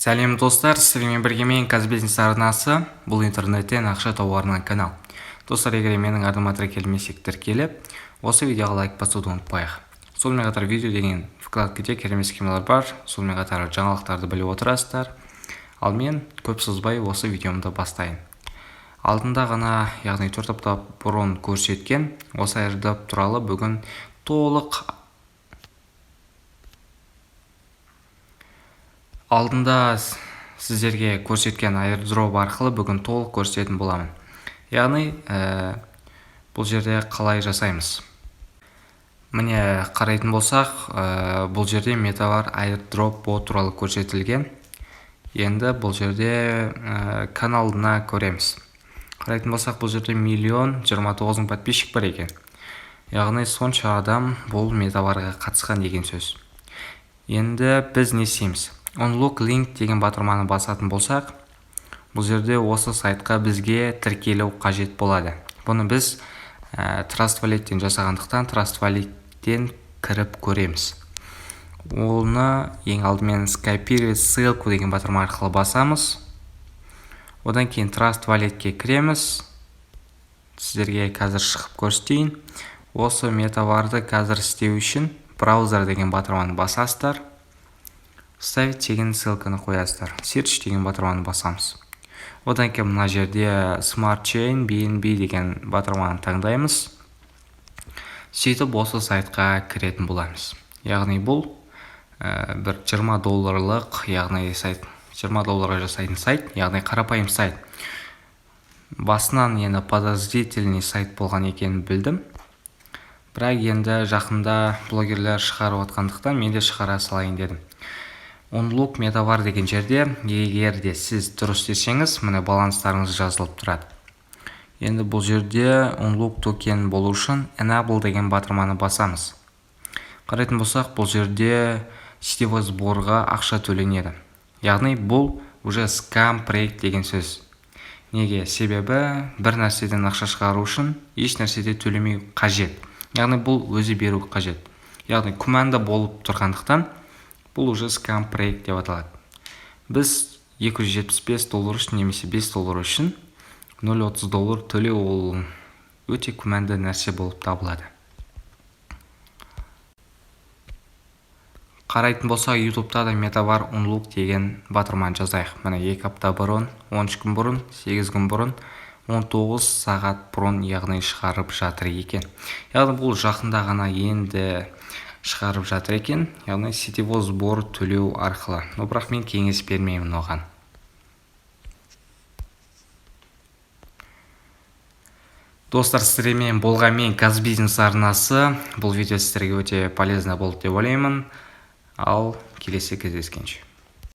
Сәлем, достар! Сіздермен бірге мен, Казбизнес арнасы. Бұл интернеттен ақша табуға арналған канал. Достар, егер менің арнама тіркелмесек, тіркеліп, осы видеоға лайк басуды ұмытпайық. Сонымен қатар «Видео» деген вкладкада керемет схемалар бар. Сонымен қатар жаңалықтарды біліп отырасыздар. Ал мен көп созбай осы видеомды бастайын. Алдында ғана, яғни 4 апта бұрын көрсеткен осы airdrop туралы бүгін толық, алдында сіздерге көрсеткен airdrop арқылы бүгін толық көрсететін боламын. Яғни бұл жерде қалай жасаймыз? Міне, қарайтын болсақ, бұл жерде Метавар airdrop бот туралы көрсетілген. Енді бұл жерде каналына көреміз. Қарайтын болсақ, бұл жерде 1 029 000 подписчик бар екен, яғни сонша адам бұл Метаварға қатысқан деген сөз. Енді біз не істейміз? «Unlock link» деген батырманы басатын болсақ, бұл жерде осы сайтқа бізге тіркелу қажет болады. Бұны біз Trust Wallet-тен жасағандықтан, Trust Wallet-тен кіріп көреміз. Оны ең алдымен «Скопировать ссылку» деген батырма арқылы басамыз. Одан кейін Trust Wallet-ке кіреміз. Сіздерге қазір шығып көрсетейін. Осы Метаварды қазір істеу үшін «Браузер» деген батырманы басасыздар, «Вставить» деген ссылканы қоясыздар, «Search» деген батырманы басамыз. Одан кейін мына жерде Smart Chain BNB деген батырманы таңдаймыз. Сөйтіп осы сайтқа кіретін боламыз. Яғни бұл бір 20 долларлық, яғни сайт, 20 долларға жасайтын сайт, яғни қарапайым сайт. Басынан енді подозрительный сайт болған екенін білдім, бірақ енді жақында блогерлер шығарып жатқандықтан, мен де шығара салайын дедім. «Unlock Метавар» деген жерде, егер де сіз дұрыс істесеңіз, міне, баланстарыңыз жазылып тұрады. Енді бұл жерде Unlock токен болу үшін «Enable» деген батырманы басамыз. Қарайтын болсақ, бұл жерде сетевой сборға ақша төленеді. Яғни бұл уже скам проект деген сөз. Неге? Себебі бір нәрседен ақша шығару үшін еш нәрседе төлемеу қажет, яғни бұл өзі беру қажет. Яғни күмәнді болып тұрғандықтан, бұл уже скам проект деп аталады. Біз 275 доллар үшін немесе 5 доллар үшін 0.30 доллар төлеу, ол өте күмәнді нәрсе болып табылады. Қарайтын болсақ, Ютубта да «Метавар Unlock» деген батырманы жазайық. Міне, 2 апта бұрын, 13 күн бұрын, 8 күн бұрын, 19 сағат бұрын, яғни шығарып жатыр екен. Яғни бұл жақында ғана енді шығарып жатыр екен, яғни сетевой сбор төлеу арқылы. Но бірақ мен кеңес бермеймін оған. Достар, сіздермен болған мен, Казбизнес арнасы. Бұл видео сіздерге өте полезно болды деп ойлаймын. Ал келесі кездескенше!